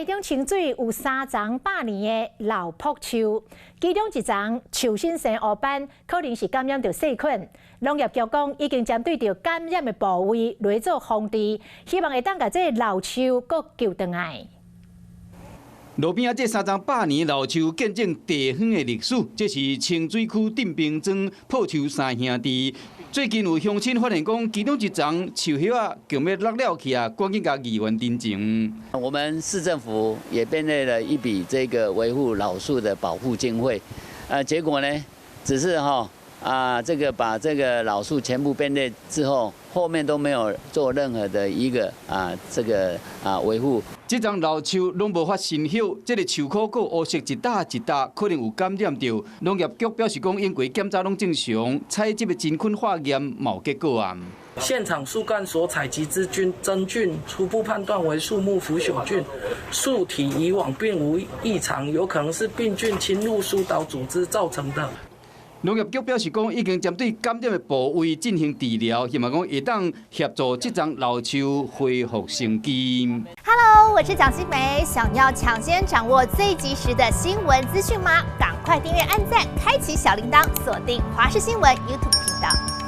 台中清水有三叢百年的老朴樹，其中一叢樹身生烏斑，可能是感染著細菌。農業局講已經針對著感染的部位來做防治，希望會當共這个老樹閣救轉來。路邊仔這三叢百年老樹見證地方的歷史，這是清水區鎮平莊朴樹三兄弟。最近有鄉親發現講，其中一叢樹葉仔強欲落了去啊，趕緊共議員陳情。我們市政府也編列了一筆這個維護老樹的保護經費，結果呢，只是哈啊，這個把這個老樹全部編列之後，後面都沒有做任何的一個啊，這個啊維護。這叢老樹攏無發新葉，這个樹殼閣烏色一搭一搭，可能有感染著。農業局表示講，經過檢查攏正常，採集的真菌化驗無結果啊。現場樹幹所採集之菌真菌，初步判斷為樹木腐朽菌，樹體以往並無異常，有可能是病菌侵入輸導組織造成的。農業局表示講，已經針對感染的部位進行治療，希望講會當協助這叢老樹恢復生機。 Hello，我是蔣新梅，想要搶先掌握最及時的新聞資訊嗎？趕快訂閱、按讚、開啟小鈴鐺，鎖定華視新聞 YouTube 頻道。